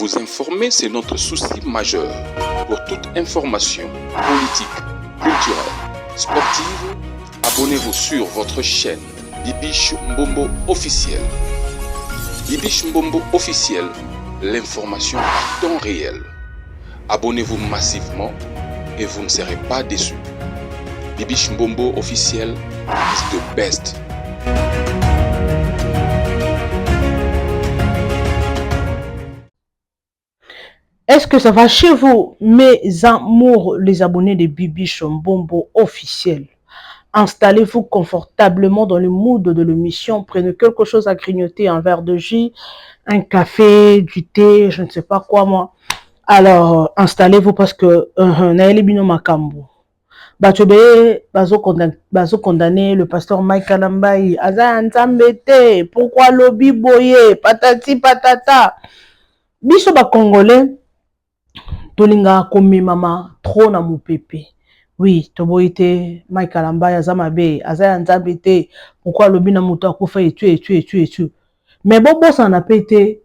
Vous informer, c'est notre souci majeur. Pour toute information politique, culturelle, sportive, abonnez-vous sur votre chaîne Bibiche Mbombo officiel. Bibiche Mbombo officiel, l'information à temps réel. Abonnez-vous massivement et vous ne serez pas déçus. Bibiche Mbombo officiel is the best. Est-ce que ça va chez vous, mes amours, les abonnés de Bibiche Mbombo officiel? Installez-vous confortablement dans le mood de l'émission. Prenez quelque chose à grignoter, un verre de jus, un café, du thé, je ne sais pas quoi moi. Alors, installez-vous parce que nayeli bino makambo. Bato ebele bazocondamner le pasteur Mike Kalambayi, aza ya Nzambe te, pourquoi alobi boye, patati patata. Biso bacongolais tolingaka komemama trop na mopepe. Oui, toboyi te, Mike Kalambayi aza mabe, aza ya Nzambe te, pourquoi alobi na moto akufa etu etu etu etu. Mais bobosana mpe te,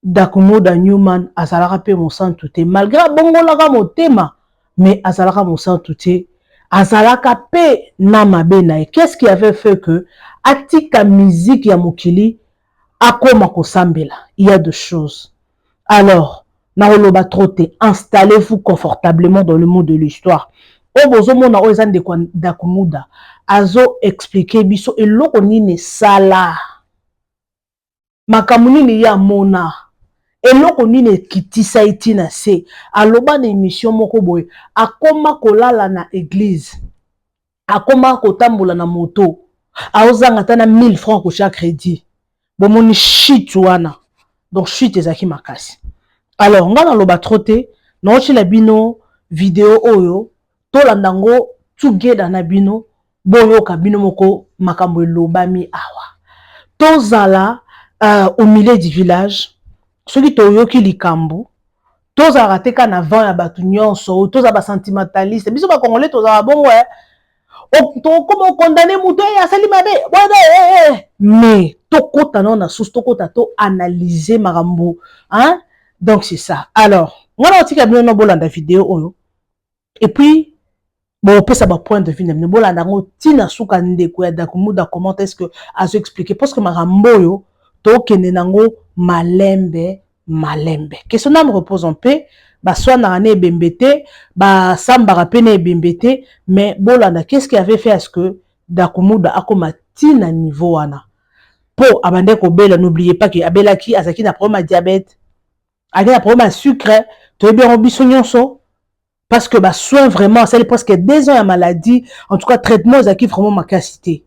Dakumuda Newman azalaka mpe mosantu te, malgré abongolaka motema, mais azalaka mosantu te, azalaka mpe na mabe na ye. Qu'est-ce qui avait fait que atika musique ya mokili, akoma kosambela? Il y a de choses. Alors, nakoloba trop te, installez-vous confortablement dans le monde de l'histoire. Oyo bozomona oyo eza ndeko Dakumuda, azo expliquer biso eloko nini esala, makambo nini ye amona, eloko nini ekitisa ye ntina se. Aloba na émission moko boye, akoma kolala na église, akoma kotambola na moto, aozanga ata na 1000 francs kotia crédit. Bomoni chute wana? Donc chute ezalaki makasi. Alors nga naloba trop te, naotiela bino video oyo, tolanda yango together na bino, boyoka bino moko makambo elobami awa. Tozala au milieu du village. Soki toyoki likambo, tozalaka te kaka na vent ya bato nyonso oyo, tozala basentimentaliste. Biso bacongolais tozala bongo, tokóma okondamner moto e asali mabe, mais tokɔta nao na source, tokɔta toanalyse makambo, hein? Donc c'est ça. Alors nga na otika bino no bolanda video oyo et puis bopesa bapoint de vue na bino. Bolanda yango ntina suka. Ndeko ya Dakumuda, comment est ce que azo expliquer? Parce que makambo oyo tokende nango malembe malembe. Que son âme repose en paix. Baswanaka na ebembe te, basambaka mpe na ebembe te, mais bolanda qu'est ce qui avait fait à ce que Dakumuda akoma ntina niveau wana mpo abandaki kobela. N'oubliez pas que abelaki, azalaki na problème ya diabète, azalaki na problème ya sucre, toyebi yango biso nyonso, parce que basoin vraiment asali presque 2 ans ya maladie. En tout cas traitement ezalaki vraiment makasi te.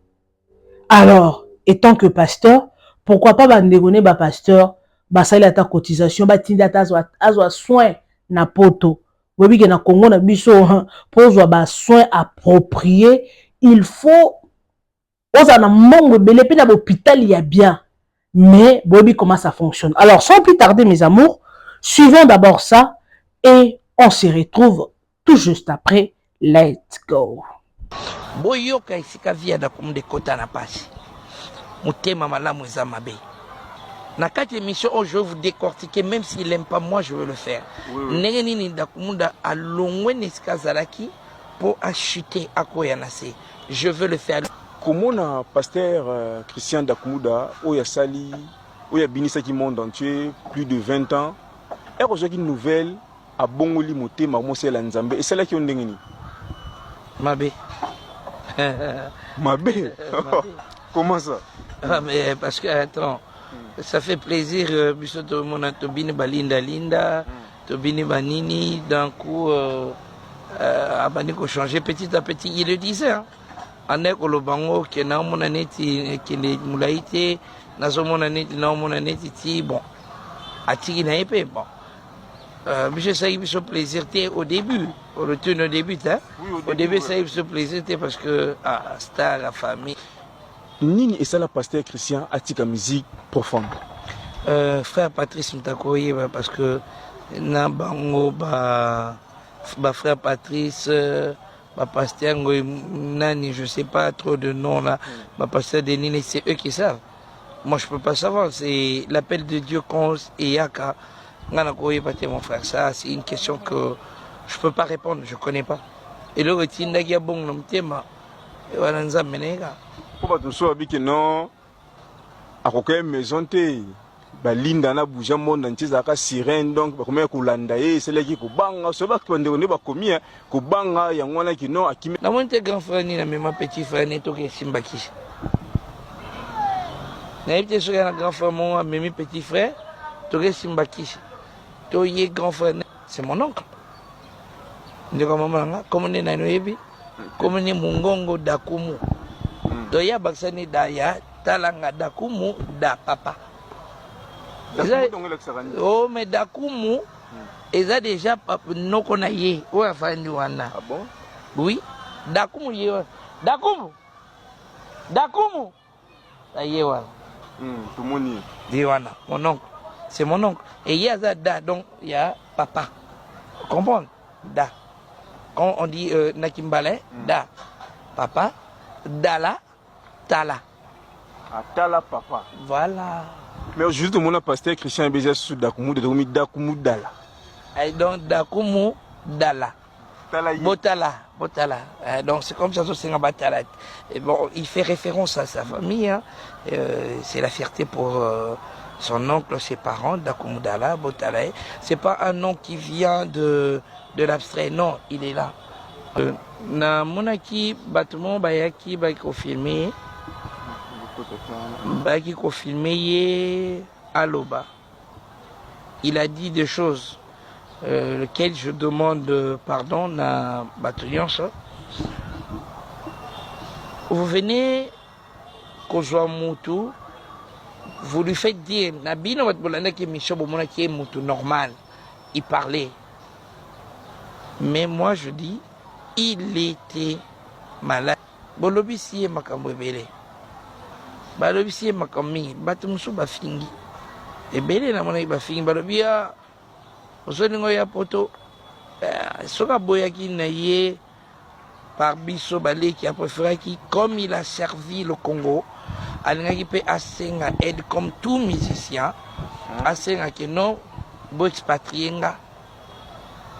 Alors étant que pasteur, pourquoi pas bandeko ne bapasteur basali ata cotisation, batindi ata azwa soin na poto? Boyebi ke na Congo na biso, mpo ozwa basoin approprié, il faut ozala na mbongo ebele mpe na bahôpital ya bien. Mais boyebi comment ça fonctionne. Alors sans plus tarder, mes amours, suivons d'abord ça et on se retrouve tout juste après. Let's go. Boyoka esika vie ya Dakumuda ekota na pasi. Motema malamu eza mabe. Na kati ya émission oyo, je vais vous décortiquer, même s'il aime pas, moi je vais le faire. Ndenge nini Dakumuda alongwe na esika azalaki mpo achute, akoya na se, je veux le faire. Komona pasteur Christian Dakumuda oyo asali, oyo abinisaki monde entier plus de 20 ans, ere ozwaki nouvelle abongoli motema mosala Nzambe, esalaki yo ndenge nini? Mabe. Mabe? Comment ça? Ah, mais parce que attends, ça fait plaisir, biso tomona tobini balinda linda, tobini banini, d'un coup abandi kochanger petit à petit. Il le disait, hein. Ande koloba ngo ke naomona neti ekende molai te, nazomona neti, naomona neti ti bon, atiki na ye mpe bon. Biso esalaki biso plaisir te au début, on retourne au début hein? Oui, au au début début. Esalaki biso plaisir te parce que ah, star ya famille. Nini esala pasteur Christian atika musique profonde? Frère Patrice Mutako oyeba, parce que na bango ba frère Patrice, ba pasteur ngo nani, je sais pas trop de noms là, ba pasteur de nini, c'est eux qui savent, moi je peux pas savoir. C'est l'appel de Dieu quand eyaka. Nga nakoyeba te, mon frère. Ça, c'est une question que je peux pas répondre, je connais pas. Eloko etindaki ya bongo na motema wana, Nzambe na ye kaka. Mpo bato mosusu babiki non, akoka maison te, balinda na buja monde entier ezalaka sirène, donc bakomaki kolanda ye, esalaki kobanga. So bato bandeko nde bakomi kobanga yango wana kino akimi. Namoni te grand frère nini amema petit frère ne toki esimbaki. Nayebi te soki na grand frère moko amemi petit frère toki esimbaki to ye. Grand frère, c'est mon oncle, ndeko ya mama na nga. Komo nde nani oyebi? Komo nde Mongongo Dakumu. To ye abakisa nde da ya talanga Dakumu da papa. Oh, mais Dakumu eza déjà noko na ye oyo afandi wana. Ah bon? Oui, Dakumu ye wana, Dakumu, Dakumu ye wana. Tomoni. Ye wana, mon oncle, c'est mon oncle. Et ye aza da, donc ya papa, comprendre da quand on dit nakimbale da papa, dala tala. Atala papa. Voilà. Mais aujourd'hui tomona pasteur Christian ebeza susu Dakumu, tokomi Dakumu Dala. Et donc Dakumu Dala. Tala ye. Botala, botala. Donc c'est comme ça, tosenga batala. Et bon, il fait référence à sa famille, hein. C'est la fierté pour son oncle, ses parents, Dakumu Dala, botala. C'est pas un nom qui vient de l'abstrait, non, il est là. Namonaki bato moko bayaki, bayaki kofilmer ye, bayaki kofilmer ye aloba. Il a dit des choses lequel je demande pardon na bato nyonso. Vous venez kozwa mutu, vous lui faites dire na bino bato bolandaki émission, bomonaki ye mutu normal, il parlait. Mais moi je dis, il était malade. Bolobisi ye makambo ebele, balobisi ye makambo mingi. Bato mosusu bafingi ebele, namonaki bafingi, balobi ya ozolinga oya poto. Soki aboyaki na ye par biso baleki, apréféraki, comme il a servi le Congo, alingaki mpe asenga aide comme tout musicien, asengaki non, boexpatrier nga.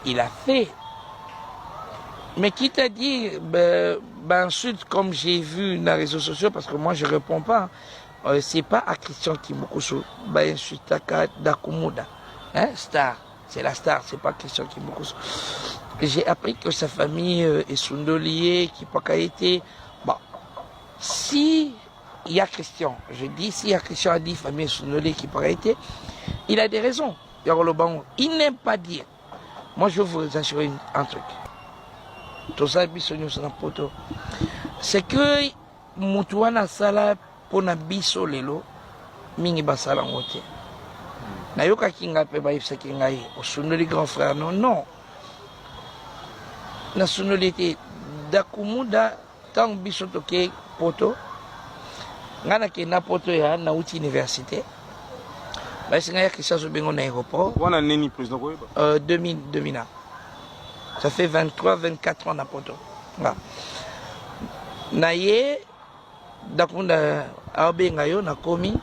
Il a fait. Mais quitte à dire, ben, ben, insulte comme j'ai vu dans les réseaux sociaux, parce que moi je réponds pas, c'est pas à Christian Kimbukusu, ben, insultaka Dakumuda, hein, star, c'est la star, c'est pas Christian Kimbukusu. J'ai appris que sa famille est sundolié, qui pas été. Bon, si il y a Christian, je dis, si il y a Christian a dit famille sundolié qui pas été, il a des raisons. Il n'aime pas dire. Moi, je veux vous assurer un truc. Toza biso nyonso na poto. C'est que motu wana asala mpona biso lelo, mingi basala yango te. Nayokaki ngai mpe bayebisaki ngai osundoli grand frère. Non, non, nasundoli te. Dakumuda, ntango biso toke poto, ngai nakenda poto ya nauti université, bayesi ngai ya Christian azobengo na aéroport. Wana nini, président, koyeba? 2000, 2001, ça fait 23 24 ans na poto. Nga na ye Dakunda aobenga yo, nakomi,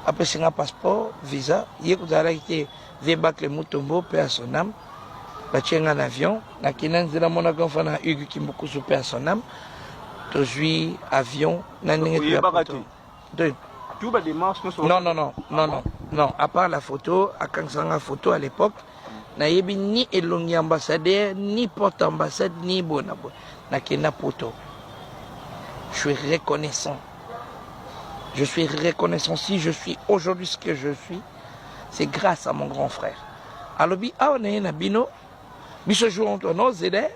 apesi nga passeport, visa. Ye kozalaki te vie Bakle Mutombo, paix à son âme. Batie nga na avion, nakenda nzela, monaka mfa na Hugues Kimbukusu, paix à son âme. Tozwi avion na ndenge toya Oyebaka poto. te? Tout badémarche nyonso? Non, non, non, non, non, non, à part la photo, akangisanga photo à l'époque, nayebi ni elongi ambassadeur, ni porte ambassade, ni boye na boye. Nakenda poto, je suis reconnaissant, je suis reconnaissant. Si je suis aujourd'hui ce que je suis, c'est grâce à mon grand frère. Alobi awa na ye na bino biso jour nozela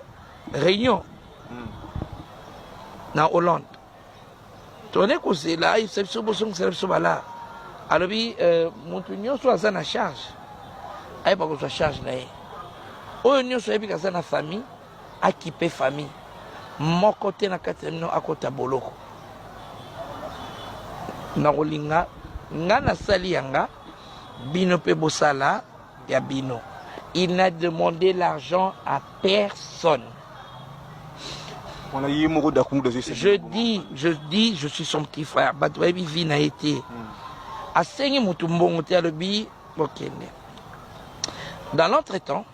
réunion na Hollande, tone kozela ayebisa biso bosongisela biso bala. Alobi motu nyonso aza na charge ayeba kozwa charge na ye. Oyo nyonso ayebi aza na famille, akipe famille. Moko te na kati ya bino akota boloko. Na kolinga nga nasali yanga, bino mpe bosala ya bino. Il n'a demandé l'argent à personne. Wana ye moko Dakumuda. Je dis, je dis, je suis son petit frère. Bato bayebi vie na ye te. Asengi motu mbongo te. Alobi bokende. Dans l'entretemps,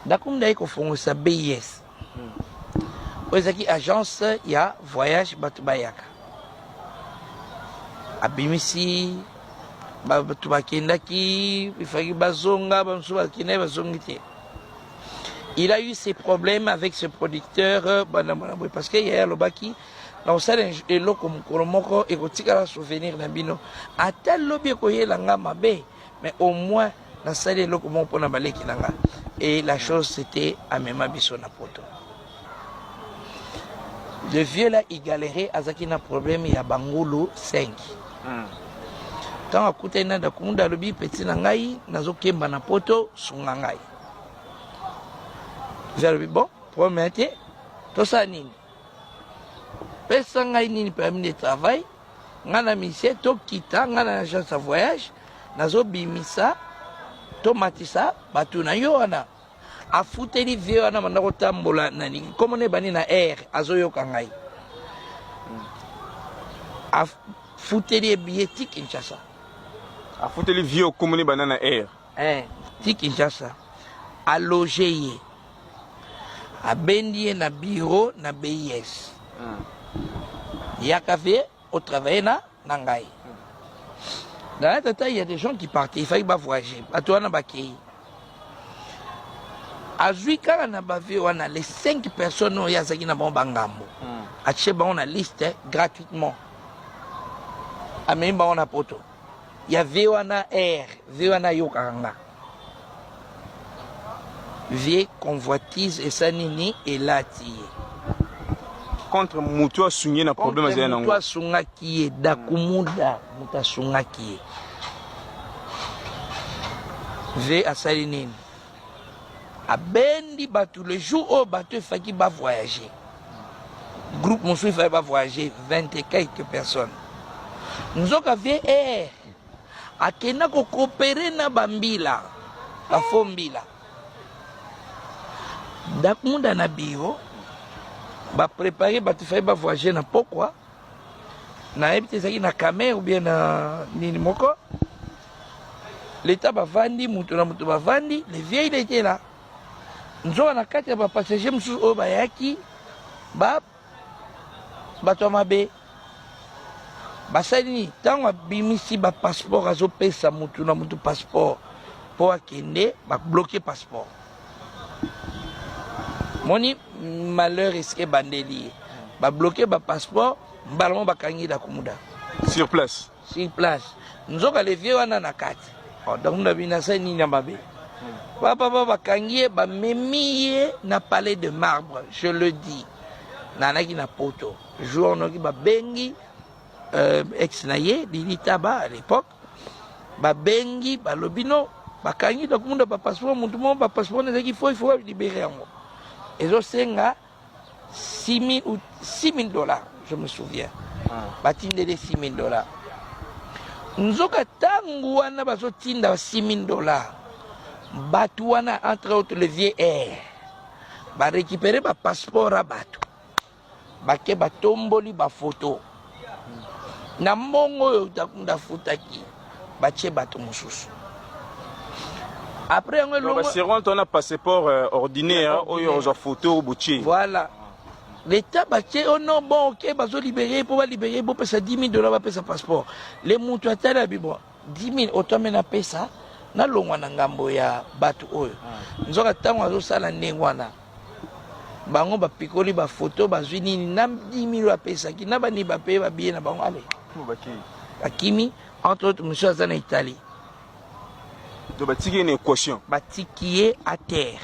Dakumuda aye kofongolisa BIS oyo ezalaki agence ya voyage, bato bayaka, abimisi bato bakendaki, ifaki bazonga, bamosusu bakendaki, bazongi te. Il a eu ses problèmes avec ce producteur bana bana boye, parce que yaya alobaki na kosala eloko mokolo moko ekotikala souvenir na bino, ata lobi ekoyela nga mabe, mais au moins nasali eloko moko mpona baleki na nga. Et la chose, c'était amema biso na poto. Le vieux là, il galérait, azalaki na problème ya bangulu 5. Ntango akutani na Dakumuda, alobi: "Petit na ngai, nazokemba na poto, sunga ngai." Vieux alobi: "Bon, problème te, tosala nini? Pesa ngai nini, permis de travail, ngai na misie tokita, ngai na agence ya voyage nazobimisa, tomatisa bato na yo wana." Afuteli vieux wana, banda kotambola na nini, komona ebandi na air, azoyoka ngai, afuteli ye billet ti Kinshasa. Afuteli vieux okomoni banda na air. Ti Kinshasa, aloge ye, abendi ye na bureau na BIS. Yaka vieux, otravaille na ngai. Dans la tata, il y a des gens qui partaient, il fallait bavoyager, bato wana bakei, azwi kaka na bavieux wana, les cinq personnes oyo azalaki na bango bangambo, atie bango na liste gratuitement, amemi bango na poto. Ya vieux wana r vieux wana ayokaka nga, vieux convoitise esa nini elati ye. Contre motu asungi ye na problème azali motu nango. Asungaki ye, Dakumuda moto asungaki ye. Vieux asali nini? Abendi bato. Le jour oyo bato efaki bavoyage, groupe mosusu efaki bavoyage, 20 et quelques personnes, nzoka vieux r akenda kocoopérer na bambila, bafaux mbila. Dakumuda na biro baprépare bato efaki bavoyage na pokwa, nayebi te ezalaki na camer ou bien na nini moko. Leta bavandi, moto na moto bavandi, le vieux, il était là. Nzoka na kati ya bapassager mosusu oyo bayaki ba bato ya mabe, basali nini? Ntango abimisi bapasseport, azopesa motu na motu passeport mpo akende, babloquer passeport. Moni malheur esika ebandeli ye, babloquer bapasseport, mbala mo bakangi Dakumuda. Sur place. Sur place. Nzoka le vieux wana na kati. Oh, Dakumuda bino asali nini ya mabe? Papa, bakangi ye, bamemi ye na Palais de Marbre. Je le dis, nanaki na poto jour noki babengi ex na ye Lili Taba à l'époque, babengi, balobi no bakangi Dakumuda, bapasseport motu moko, bapasseport ezalaki faux, il faut balibérer yango, ezosenga 6 000 ou 6 000 dollars, je me souviens. Batindeli 6 000 dollars. Nzoka ntango wana bazotinda 6 000 dollars, bato wana, entre autres le vieux air, barécupérer bapasseport ya bato, bake batomboli bafoto na mbongo oyo Dakumuda afutaki, batie bato mosusu. Après yango elongo basirante wana passeport ordinaire oyo ozwa photo botie. Voilà, l'état batie: "Oh non, bon, ok, bazolibérer mpo balibérer, bopesa 10 000 dollars." Bapesa passeport, le mutu atali abi: "Bon, 10 000 otome napesa, nalongwa na ngambo ya bato oyo." Nzoka ntango azosala ndenge wana, bango bapikoli bafoto, bazwi nini na 10 000 oyo apesaki na banini, bapaye babillet na bango, ale bakimi. Entre autres mosusu aza na Italie. Donc batiki ye na équation. Batiki ye à terre.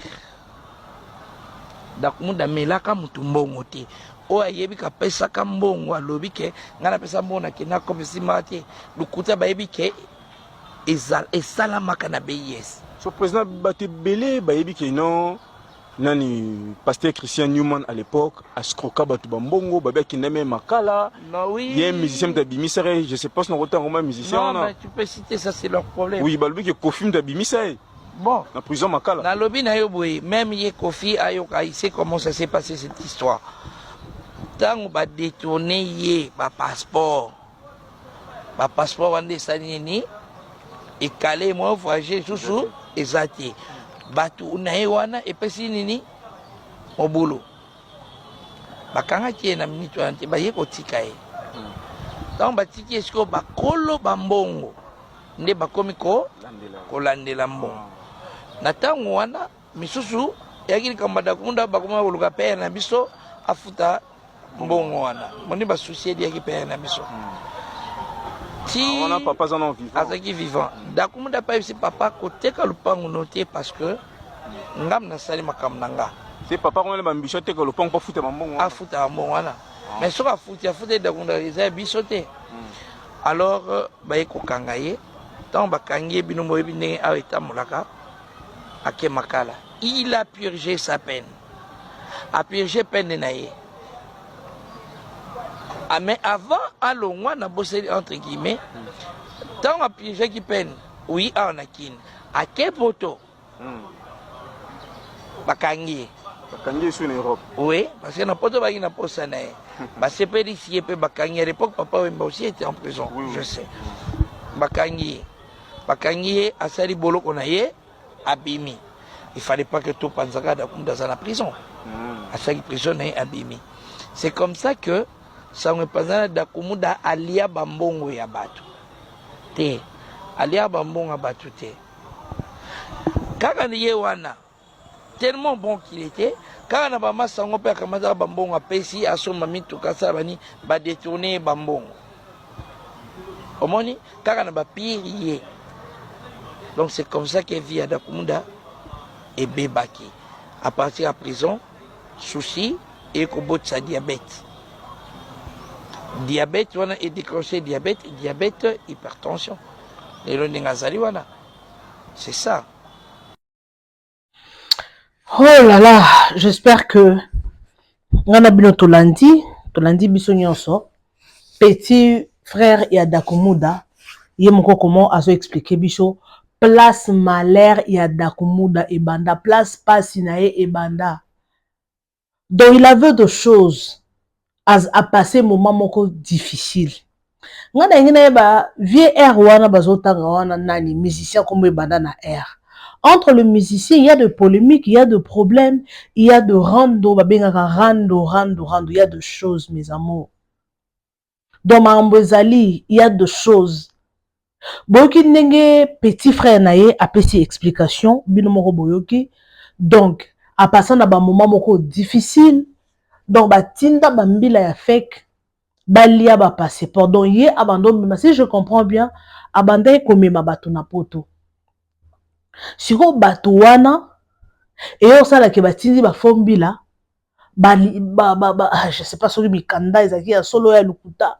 Dakumuda amelaka motu mbongo te. Oyo ayebi kapesaka mbongo, alobi ke ngai napesa mbongo, nakenda kope esimaka te, lokuta. Bayebi ke esalamaka na BIS. So président, bato ebele bayebi ke non, nani, pasteur Christian Newman à l'époque ascroka bato bambongo, babi akenda me makala. Non, oui. Ye musicien moto abimisaka ye, je sais pas sina kotango ma musicien Non, wana. mais tu peux citer ça, c'est leur problème. Oui, balobi ke Kofi moto abimisa ye Bon, na prison Makala. Nalobi na yo boye, même ye Kofi ayoka, il sait comment ça s'est passé, cette histoire. Ntango badétourne ye bapasseport, bapasseport wana esali nini? Ekale mwa voyage lisusu. Eza te. Bato na ye wana epesi nini? Mobulu. Bakangaki ye na minute wana te, baye kotika ye. Ntango batiki ye sikoyo, bakolo bambongo nde bakomi ko kolandela mbongo. Na ntango wana misusu eyaki likambo ya Dakumuda, bakoma koluka pere na biso afuta mbongo wana. Moni basusi eliaki pere na biso ti Wana papa aza nano vivant? Azalaki vivant. Dakumuda mpe ayebisi papa koteka lupangu no te, parce que ngam nasali makambo na nga. Se papa komela bambisio ateka lopango mpo afuta bambongo wana. Afuta mbongo wana, mais soki afuti, afuti Dakumuda, eza ya biso te. Alors baye kokanga ye. Ntango bakangi ye, bino boyebi ndenge awa etambolaka, ake Makala. Il a purgé sa peine, a purgé peine na ye. Ah, mais avant alongwa na boseli, entre guillemets, ntango apurgeaki peine, oui, awa na Kini, ake Poto, bakangi ye. Bakangi ye so na Europe? Oui, parce que na Poto bazalaki na posa na ye, basepelisi ye mpe bakangi. À l'époque, Papa Wemba aussi était en prison. Je sais, bakangi ye, bakangi ye, asali boloko na ye, abimi. Il fallait pas que topanzaka Dakumuda aza na prison. Asalaki prison na ye, abimi. C'est comme ça que sango epanzana, Dakumuda alia bambongo ya bato te. Alia bambongo ya bato te. Kaka ye wana, tellement bon qu'il était, kaka na bamasango mpe akamataka bambongo, apesi asomba mituka, asala bani, badétourner ye bambongo. Omoni kaka na bapire ye. Donc c'est comme ça que vie ya Dakumuda ebebaki. À partir ya prison, souci ekobotisa diabète. Diabète wana edéclenché diabète, diabète, hypertension. Lelo ndenge azali wana, c'est ça. Oh là là, j'espère que nga na bino tolandi, tolandi biso nyonso. Petit frère ya Dakumuda, ye moko comment azo expliquer biso place malheur ya Dakumuda ebanda, place pasi na ye ebanda. Donc il avait de choses à passer, moment moko difficile. Nga na ngai nayeba vie R wana bazotanga wana nani musicien kombo ebanda na R. Entre le musicien, il y a de polémiques, il y a de problèmes, il y a de rando, babengaka rando, rando, rando, il y a de choses, mes amours. Donc makambo ezali, il y a de choses. Boyoki ndenge petit frère na ye apesi explication, bino moko boyoki. Donc apasa na bamoment moko difficile. Donc batinda bambila ya fake balia bapasseport. Donc ye abanda omema, si je comprends bien, abandaki komema bato na Poto. Sikoyo bato wana eye osalaki, batindi bafombila ba, ba, ba, ba, ah, je sais pas soki mikanda ezalaki ya solo, ya lokuta.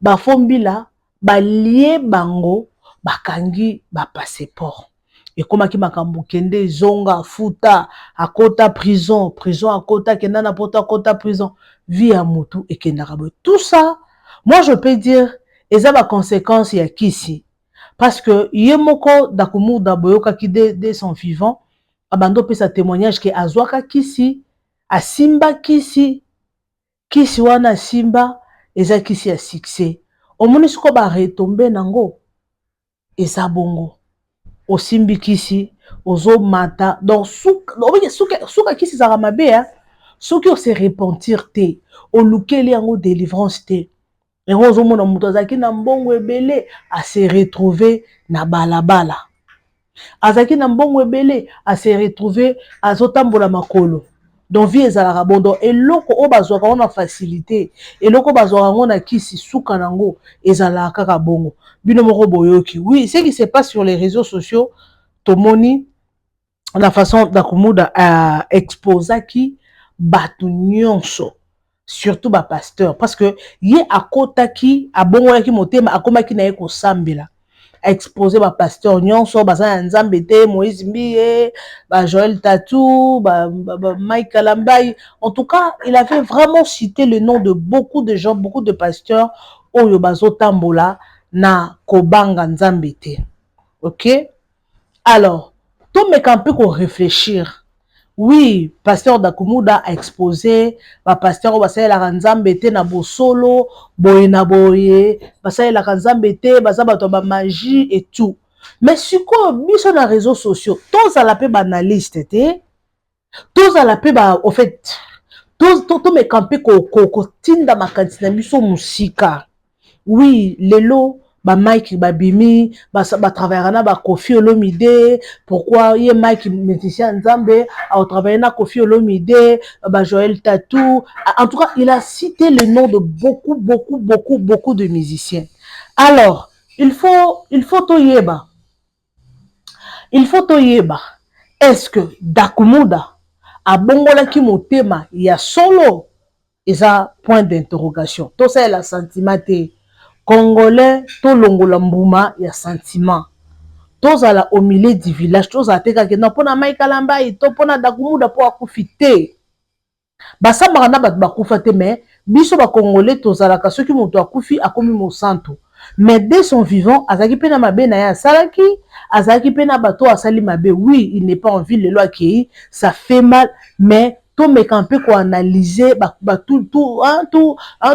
Bafombila balie bango, bakangi bapasseport. Ekomaki makambo, kende ezonga, futa, akota prison, prison akota, akenda na Poto, akota prison. Vie ya motu ekendaka boye. Tout ça, moi je peux dire, eza baconséquence ya kisi, parce que ye moko Dakumuda, boyokaki de son vivant abandi opesa témoignage ke azwaka kisi, asimba kisi. Kisi wana asimba eza kisi ya succès. Omoni sikoyo baretombées nango eza bongo. Osimbi kisi, ozomata. Donc suka, suka, suka kisi ezalaka mabe ya soki ose repentir te, olukeli yango délivrance te. Yango ozomona moto azalaki na mbongo ebele ase retrouve na balabala, azalaki na mbongo ebele ase retrouve azotambola makolo. Donc vie ezalaka bon. Donc eloko oyo bazwaka yango na facilité, eloko oyo bazwaka yango na kisi, suka nango ezalaka kaka bongo. Bino moko boyoki. Oui, ce qui se passe sur les réseaux sociaux, tomoni la façon Dakumuda exposaki bato nyonso, surtout bapasteur, parce que ye akotaki, abongolaki motema, akomaki na ye kosambela, aexpose bapasteur nyonso baza ya Nzambe te, Moïse Mbiye, bajoel Tatu, ba, ba, ba Mike Kalambai. En tout cas, il avait vraiment cité le nom de beaucoup de gens, beaucoup de pasteurs oyo bazotambola na kobanga Nzambe te. Ok, alors tomeka mpe koréfléchir. Oui, pasteur Dakumuda a exposé bapasteur oyo basalelaka Nzambe te na bosolo, boye na boye, basalelaka Nzambe te, baza bato ya bamagie et tout. Mais sikoyo biso na réseaux sociaux, tozala mpe baanalyste te, tozala mpe ba, au fait, tomeka mpe kotinda makanisi na biso mosika. Oui, lelo bamike babimi, batravaillaka na baKoffi Olomide. Pourquoi ye Mike, musicien Nzambe, aotravaille na Koffi Olomide, baJoel Tatou? En tout cas, il a cité le nom de beaucoup, beaucoup, beaucoup, beaucoup de musiciens. Alors il faut toyeba, il faut toyeba, est-ce que Dakumuda abongolaki motema ya solo? Eza point d'interrogation. Tosalela sentiment te, Congolais. Tolongola mbuma ya sentiment, tozala au milieu du village. Tozala te kaka no mpona Mike Kalambay to mpona Dakumuda mpo akufi te. Basambaka na bato bakufa te, mais biso Bacongolais tozalaka, soki moto akufi, akomi mosantu. Mais dès son vivant, azalaki mpe na mabe na ye asalaki, azalaki mpe na bato asali mabe. Oui, il n'est pas en vie lelo, akei, ça fait mal, mais tomeka mpe koanalyse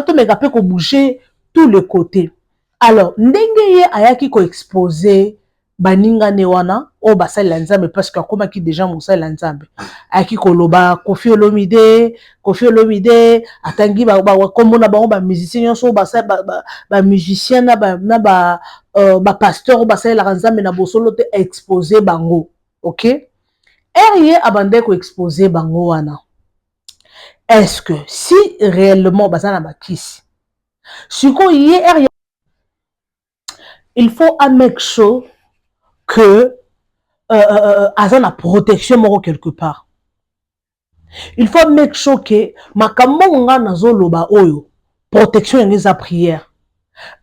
tomeka mpe kobouger tout le côté. Alors ndenge ye ayaki koexpose baningane wana oyo basalela Nzambe, parce que akomaki déjà mosalela Nzambe, ayaki koloba Koffi Olomide, Koffi Olomide, atangi bakombo na bango, bamusicien nyonso oyo, bamusicien na bapasteur oyo basalelaka Nzambe na bosolo te, expose bango. Ok, ere ye abandaki koexpose bango wana, est-ce que si réellement baza na bakisi? Sikoyo ye ere, il faut amake sure que aza na protection moko quelque part. Il faut make sure que makambo nga nazoloba oyo, protection yango eza prière.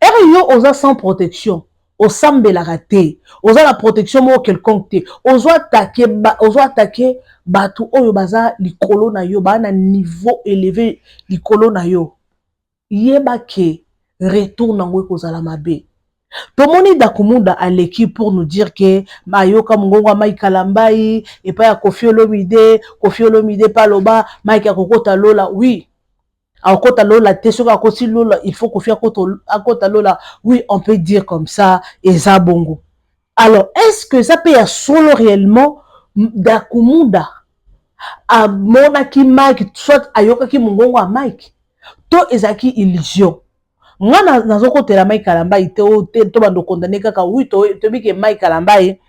Ere yo oza sans protection, osambelaka te, oza na protection moko quelconque te, ozo attaquer bato oyo baza likolo na yo, baa na niveau élevé likolo na yo, yeba ke retour nango ekozala mabe. Tomoni Dakumuda aleki pour nous dire ke ayoka mongongo ya Mike Kalambay epai ya Koffi Olomide. Koffi Olomide mpe aloba Mike akokota lola. Oui, akokota lola te. Soki akoti lola, il faut Koffi akota lola. Oui, on peut dire comme ça, eza bongo. Alors, est ce que eza mpe ya solo réellement Dakumuda amonaki Mike, soit ayokaki mongongo ya Mike, to ezalaki illusion? Nga nazokotela Mike Kalambay te, oyo te to bando condamner kaka. Oui, toyebi ke Mike Kalambay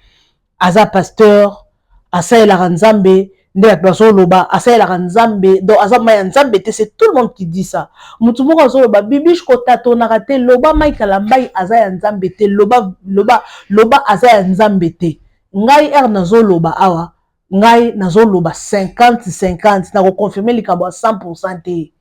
aza pasteur, asalelaka Nzambe nde bato bazoloba asalelaka Nzambe, donc aza mai ya Nzambe te. C'est tout le monde qui dit ça. Motu moko azoloba: "Bibiche, kotatonaka te, loba Mike Kalambay aza ya Nzambe te, loba, loba, loba aza ya Nzambe te." Ngai ere nazoloba awa, ngai nazoloba 50 50. Nakoconfirme likambo ya 100 te,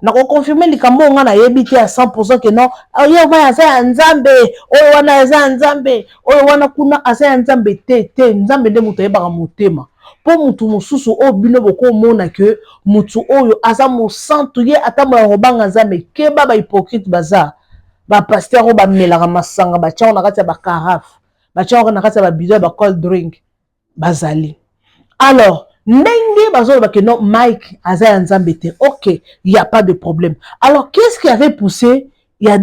nakoconfirme likambo oyo nga nayebi te ya 100 ke non, ye mai aza ya Nzambe, oyo wana aza ya Nzambe, oyo wana kuna aza ya Nzambe te. Te, Nzambe nde moto ayebaka motema. Mpo motu mosusu oyo bino bokomona ke motu oyo aza mosantu, ye atambolaka kobanga Nzambe, keba, bahypocrite baza. Bapasteur oyo bamelaka masanga, batiango na kati ya bacarafe, batiango na kati ya babidon ya bacold drink, bazali. Alors ndenge bazoloba ke non, Mike aza ya Nzambe te, ok, y a pas de problème. Alors qu'est-ce qui avait poussé ya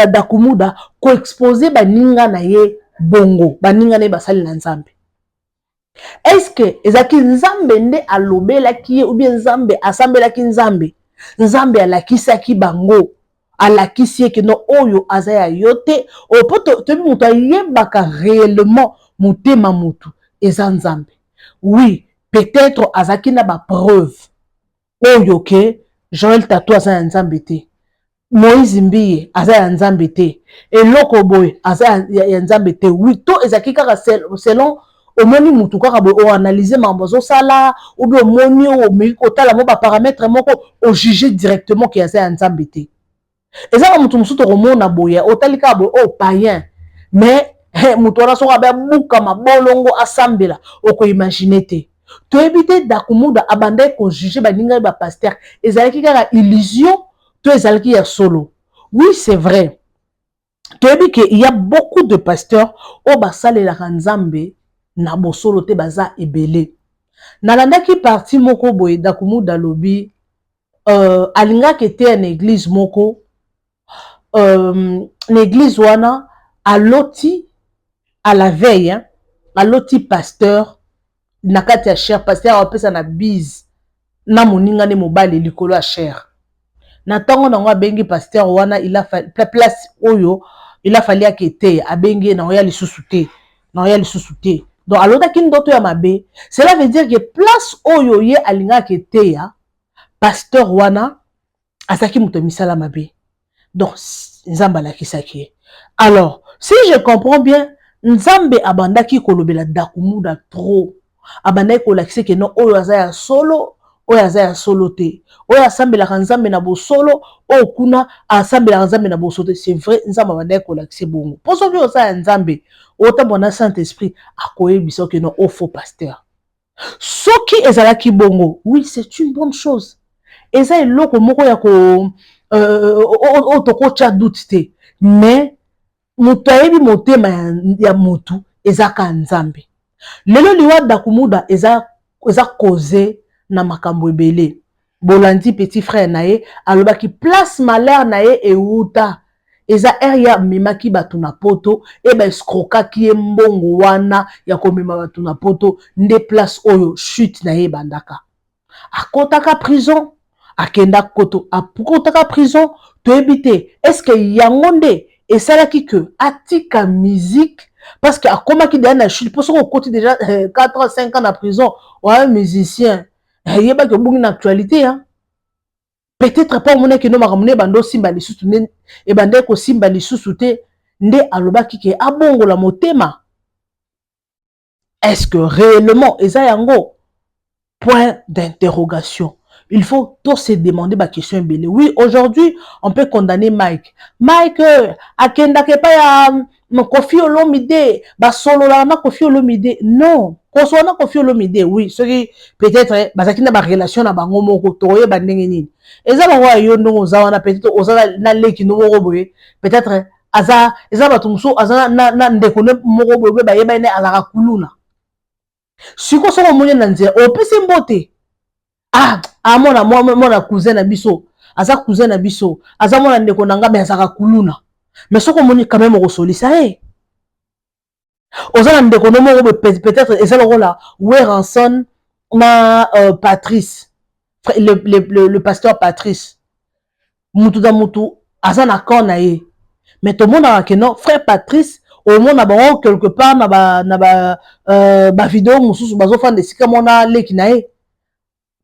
Dakumuda koexpose baninga na ye bongo, baninga na ye basali na Nzambe? Est-ce que ezalaki Nzambe nde alobelaki ye, ou bien Nzambe asambelaki, Nzambe, Nzambe alakisaki bango, alakisi ye ke non, oyo aza ya yo te, oyo? Mpo toyebi moto ayebaka réellement motema motu eza Nzambe. Oui, peut-être azalaki na bapreuve oyo ke Joel Tato aza ya Nzambe te, Moïse Mbiye aza ya Nzambe te, eloko boye aza ya Nzambe te. Oui, to ezalaki kaka selon omoni mutu kaka boye, oanalyse makambo azosala, ou bien omoni oyo omeki kotala mo baparamètre moko, ojuge directement ke aza ya Nzambe te. Eza na motu mosusu tokomona boye, otali kaka boye, oyo païen, mais moto wana soki abe abuka mabolongo, asambela, okoimagine te. Toyebi te Dakumuda abandaki kojuge baninga ye bapasteur, ezalaki kaka illusion to ezalaki ya solo? Oui, c'est vrai, toyebi ke il y a beaucoup de pasteurs oyo basalelaka Nzambe na bosolo te, baza ebele. Nalandaki parti moko boye, Dakumuda alobi alingaki eteya na église moko. Na église wana aloti, À la veille, hein, aloti pasteur na kati ya chaire, pasteur apesa na bise na moninga nde mobali likolo ya chaire. Na ntango nango abengi pasteur wana, il a place oyo il a fallu ake te, abengi ye na oya lisusu te, na oya lisusu te. Donc alotaki ndoto ya mabe. Cela veut dire que place oyo ye alingaki eteya, pasteur wana azalaki moto ya misala mabe. Donc Nzambe alakisaki ye. Alors, si je comprends bien, Nzambe abandaki kolobela Dakumuda trop, abandaki kolakisa ke non, oyo aza ya solo, oyo aza ya solo te, oyo asambelaka Nzambe na bosolo, oyo kuna asambelaka Nzambe na bosolo te. C'est vrai, Nzambe abandaki kolakisa bongo, mpo soki oza ya Nzambe, otambola na Saint Esprit, akoyebisa oke non, o faux pasteur. Soki ezalaki bongo, oui, c'est une bonne chose. Eza eloko moko ya ko oyo tokotya doute te. Mais moto ayebi motema ya motu eza ka Nzambe. Lelo liwa Dakumuda eza cause na makambo ebele. Bolandi petit frère na ye alobaki, place malheur na ye ewuta eza ere ye amemaki bato na Poto e baescroquaki ye mbongo wana ya komema bato na Poto. Nde place oyo chute na ye ebandaka, akɔtaka prison, akenda koto, akɔtaka prison. Toyebi te est-ce yango nde esalaki ke atika musique, parce que akomaki deja na chute. Mpo soki okoti déjà 4 ans, 5 ans na prison, oya musicien, yebaki obungi na actualité, hein? Peut-être mpo omonaki no makambo nde ebanda osimba lisusu, nde ebandaki kosimba lisusu te, nde alobaki ke abongola motema. Est-ce que réellement eza yango? Point d'interrogation. Il faut tous se demander ba question ebele. Oui, aujourd'hui on peut condamner Mike. Mike akendaka epai ya Kofi Olomide, basololaka na Kofi Olomide. Non, kosola na Kofi Olomide, oui, soki peut-être bazalaki na barelation na bango moko, tokoyeba ndenge nini. Eza bango ya yo ndenge oza wana, peut-être oza na leki no moko boye, peut-être aza, eza bato mosusu aza na ndeko ne moko boye boye, bayeba ne azalaka kuluna. Sikoyo soki omoni na nzela, opesi mbote: "Ah, amona mwana cousin na biso, aza cousin na biso, aza mwana ndeko na nga, me azalaka kuluna." Mais soki omoni quand même, okosolisa ye. Oza na ndeko no moko, peut-être eza lokola Werrason na Patrice, le pasteur Patrice. Mutu na mutu aza na camp na ye, mais tomonaka ke non, frère Patrice, omona bango quelque part na bavideo mosusu, bazofanda esika mona leki na ye,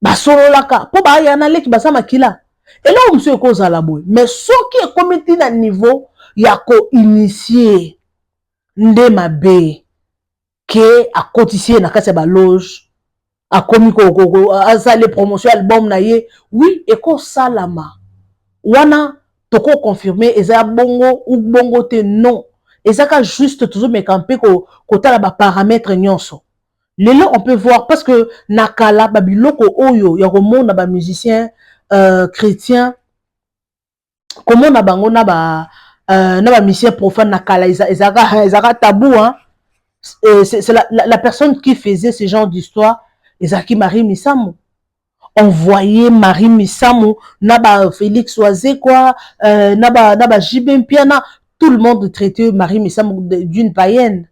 basololaka mpo baya na leki, baza makila. Eloko mosusu ekozala boye, mais soki ekomi ntina niveau ya koinitier nde mabe, ke akotisi ye na kati ya baloge, akomi asali promotion album na ye, oui, ekosalama wana. Tokoconfirme eza bongo ou bongo te? Non, ezaka juste tozomeka mpe kotala baparamètre nyonso. Lelo on peut voir, parce que na kala babiloko oyo ya komona bamusicien chrétien, komona bango na ba na bamusicien profane, na kala ezalaka tabou, hein? C'est la personne qui faisait ce genre d'histoire ezalaki Marie Misamu. On voyait Marie Misamu na ba Félix Wazekwa, na ba JB Mpiana. Tout le monde traitait Marie Misamu d'une païenne.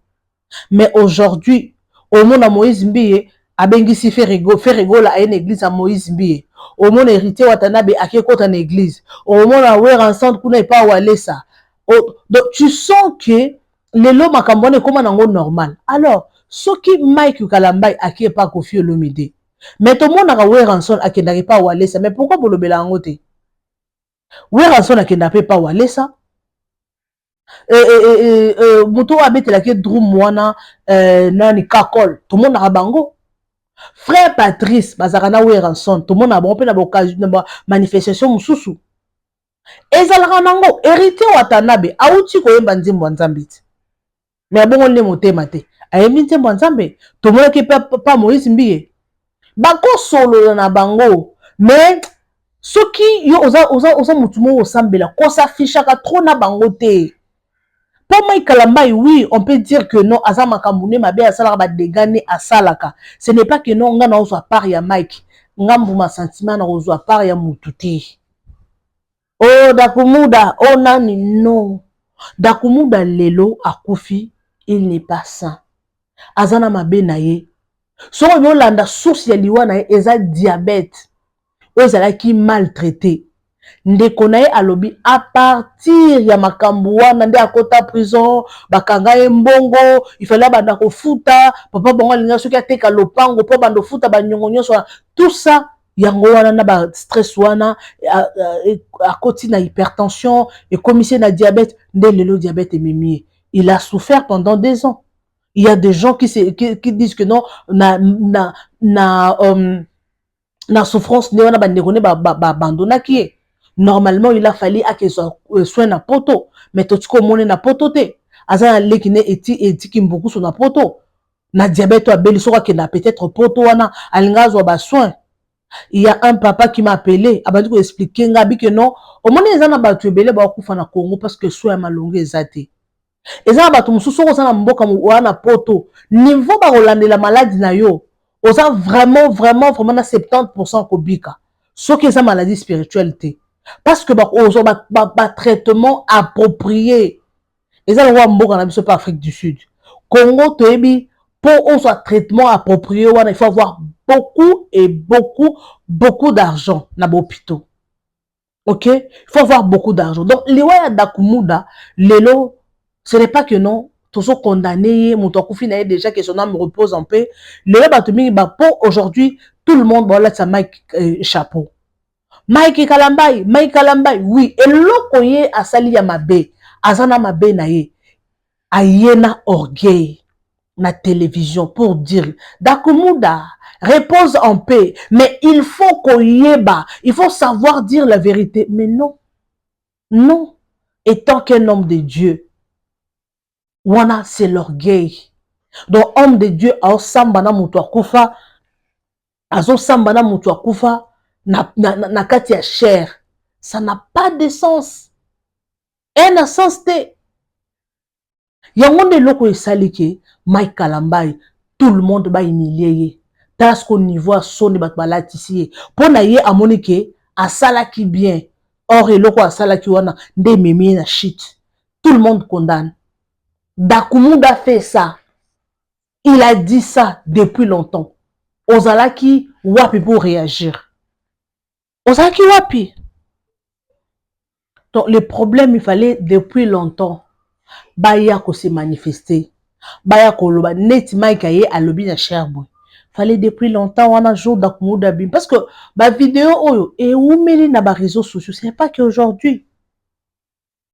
Mais aujourd'hui omona Moïse Mbiye abengisi Ferre Gola aye na église ya Moïse Mbiye, omona Héritier Watanabe ake kota na église, omona Werrason kuna epa Walesa. Donc tu sens que lelo makambo wana ekóma nango normal. Alors soki Mike Kalambai ake epa Kofi Olomide, mais tomonaka Werrason akendaka epa Walesa, mais pourquoi bolobela yango te? Werrason akendaka mpe epa Walesa. Moto oyo abetelaki drum wana, nani, Kakol, tomonaka bango. Frère Patrice bazalaka na Werrason, tomonaka bango mpe na bamanifestation mosusu ezalaka nango. Héritier Watanabe awuti koyemba nzembo ya Nzambe ti, me abongo nde motema te, ayembi nzembo ya Nzambe. Tomonaki mpe pa Moïse Mbiye bakosolola na bango. Mais soki yo oza motu moko osambela, kosafishaka trop na bango te. Mpo Mike Kalambai, oui, on peut dire que non, aza makambo nde mabe asalaka, badégâts nde asalaka. Ce n'est pas que non, nga na ozwa part ya Mike, nga mbuma sentiment na kozwa part ya mutu te. O Dakumuda, o nani, non, Dakumuda lelo akufi. Il n'est pas saint, aza na mabe na ye. Soki obi olanda source ya liwa na ye, eza diabète oyo ezalaki maltraité. Ndeko na ye alobi à partir ya makambo wana nde akota prison, bakanga ye mbongo, ifale abanda kofuta. Papa bango alinga soki ateka lopango mpo banda ofuta banyongo nyonso wana, tout ça. Yango wana na bastress wana akoti na hypertension, ekomisi ye na diabète. Nde lelo diabète ememi ye. Il a souffert pendant 2 ans. Il y a des gens qui disent que non, na souffrance nde wana bandeko nde baabandonnaki ye. Normalement, il a fallu akezwa soin na poto, mais totika omoni na poto te. Aza na leki ne etiki mbukusu na poto na diabète oyo abeli. Soki akenda peut-être poto wana, alinga azwa basoin. Il y a un papa qui m'a appelé, abandi koexpliquer nga abi ke non, omoni, eza na bato ebele bakokufa na Congo parce que soin ya malongo eza te. Eza na bato mosusu, soki oza na mboka wana poto, niveau bakolandela maladie na yo, oza vraiment, vraiment, vraiment na 70 kobika, soki eza maladie spirituelle te, parce que ozwa batraitement approprié. Eza lokola mboka na biso mpe Afrique du Sud. Congo toyebi, mpo ozwa traitement approprié wana, il faut avoir beaucoup et beaucoup, beaucoup d'argent na bahôpitaux, ok? Il faut avoir beaucoup d'argent. Donc liwa ya Dakumuda lelo, ce n'est pas que non, tozocondamner ye. Moto akufi na ye déjà, que son âme repose en paix. Lelo bato mingi bapo, aujourd'hui tout le monde baolatisa Mike chapeau, Mike Kalambai, Mike Kalambai. Oui, eloko ye asali ya mabe, aza na mabe na ye. Aye na orgueil na télévision pour dire Dakumuda repose en paix. Mais il faut koyeba, il faut savoir dire la vérité. Mais non, non, étant qu'un homme de Dieu wana, c'est l'orgueil. Donc homme de Dieu aosamba na moto akufa, azosamba na moto akufa na kati ya chair, ça n'a pas de sens, ena sens te. Yango nde eloko esali ke Mike Kalambai, tout le monde bahumilie ye. Tala siko niveau ya soni bato balatisi ye. Mpo na ye, amoni ke asalaki bien, or eloko asalaki wana nde ememi ye na chute. Tout le monde condamne Dakumuda fait ça, il a dit ça depuis longtemps. Ozalaki wapi pour réagir? Ozalaki wapi? Donc le problème, il fallait depuis longtemps baya kose manifester, baya koloba neti Mike aye alobi na chair boye. Fallait depuis longtemps wana jour Dakumuda bim, parce que bavideo oyo ewumeli na baréseaux sociaux. Ce n'est pas qu'aujourd'hui,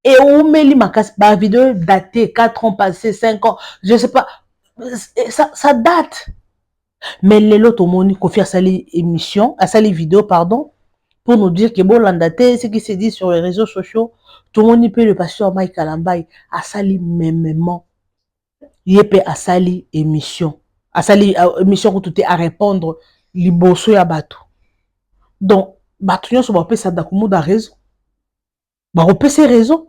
ewumeli makasi. Bavideo daté 4 ans passé, 5 ans, je sais pas, ça date. Mais lelo tomoni Kofi asali émission, asali vidéo, pardon, pour nous dire que bolanda te ce qui se dit sur les réseaux sociaux. Tomoni mpe le pasteur Mike Kalambai asali mêmement, ye mpe asali émission, asali émission kutu te, arépondre liboso ya bato. Donc bato nyonso bapesa Dakumuda raison, bakopesa raison.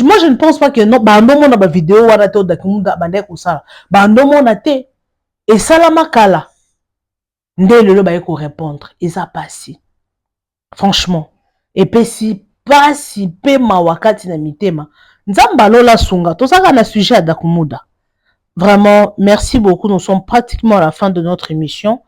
Moi, je ne pense pas que non, bandomona bavideo wana te. Dakumuda bandaki kosala, bandomona te, esalama kala. Nde lelo baye korépondre. Eza pasi, franchement, epesi pasi mpe mawa kati na mitema. Nzambe alola sunga. Tozalaka na sujet ya Dakumuda. Vraiment, merci beaucoup. Nous sommes pratiquement à la fin de notre émission.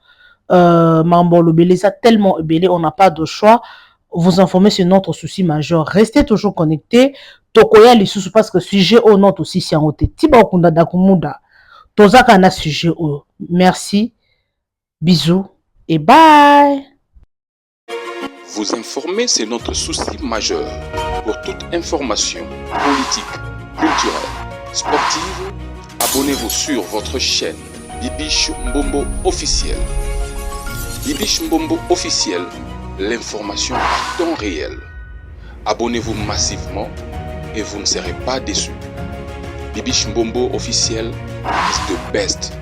Mambo olobeli eza tellement ebele, on n'a pas de choix. Vous informer, c'est notre souci majeur. Restez toujours connectés. Tokoya lisusu, parce que sujet oyo non, tosisi yango te. Ti bakunda Dakumuda, tozaka na sujet oyo. Merci, bisous et bye. Vous informer, c'est notre souci majeur. Pour toute information politique, culturelle, sportive, abonnez-vous sur votre chaîne Bibiche Mbombo officiel. Bibiche Mbombo officiel, l'information à temps réel. Abonnez-vous massivement et vous ne serez pas déçus. Bibiche Mbombo officiel is the best.